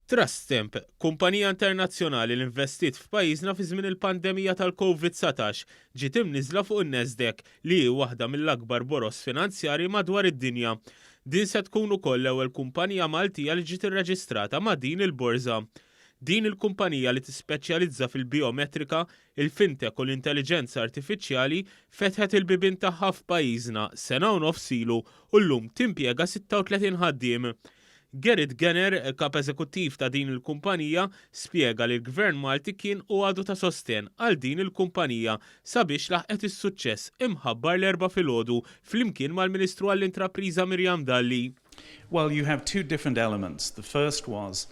Truststamp, kumpanija internazzjonali li investiet f'pajjiżna fi żmien il-pandemija tal-Covid-19, ġiet imniżżla fuq in-Nasdaq li hi waħda mill-akbar boroż finanzjarji madwar id-dinja. Din se tkun ukoll l-ewwel kumpanija Maltija li ġiet irreġistrata ma' din il-borża. Din il-kumpanija li tispeċjalizza fil-bijometrika, il-fintech u l-intelliġenza artifiċjali fetħet il-bibien tagħha f'pajjiżna sena u nofs ilu u llum timpjega 36 ħaddiem. Gerrit Genner, kap eżekuttiv ta' din il-kumpanija, spjega li l-Gvern Malti kien u għadu ta' sostenn għal din il-kumpanija sabiex laħqet is-suċċess imħabbar l-Erbgħa filgħodu flimkien mal-Ministru għall-Intrapriża Miriam Dalli. Well, you have two different elements. The first was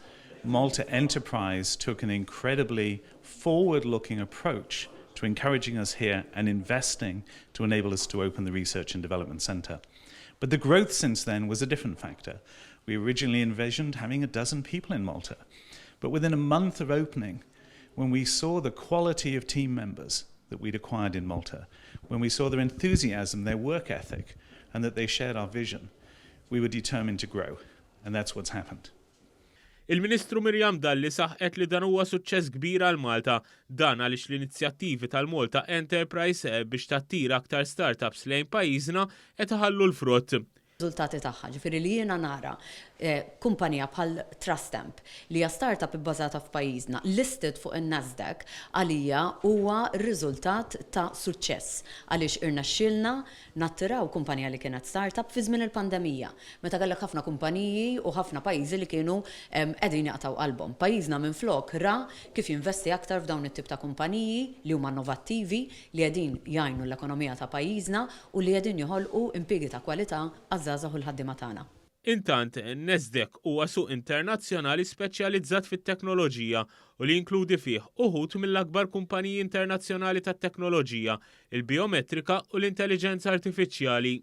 Malta Enterprise took an incredibly forward-looking approach to encouraging us here and investing to enable us to open the Research and Development Centre. But the growth since then was a different factor. We originally envisioned having a dozen people in Malta. But within a month of opening, when we saw the quality of team members that we'd acquired in Malta, when we saw their enthusiasm, their work ethic, and that they shared our vision, we were determined to grow. And that's what's happened. Il-Ministru Miriam Dalli saħqet li dan huwa suċċess kbir għal Malta, dan għaliex l-inizjattivi tal-Malta Enterprise biex tattira aktar startups lejn pajjiżna qed iħallu l-frott. Riżultati tagħha. Ġifieri li jiena nara kumpanija bħal Truststamp li hija startup ibbażata f'pajjiżna listed fuq in-Nasdaq għalija huwa riżultat ta' suċċess għaliex irnexxielna nattiraw kumpanija li kienet startup fi żmien il-pandemija meta kellek ħafna kumpaniji u ħafna pajjiżi li kienu qegħdin jaqtgħu qalbhom. Pajjiżna minflok ra kif jinvesti aktar f'dawn it-tip ta' kumpaniji li huma innovattivi li qegħdin jgħinu l-ekonomija ta' pajjiżna u li qegħdin joħolqu impjiegi ta' kwalità għaż-żgħażagħ u l-ħaddiema tagħna. Intant, Nasdaq huwa suq internazzjonali speċjalizzat fit-teknoloġija u li jinkludi fih uħud mill-akbar kumpaniji internazzjonali tat-teknoloġija, il-biometrika u l-intelliġenza artifiċjali.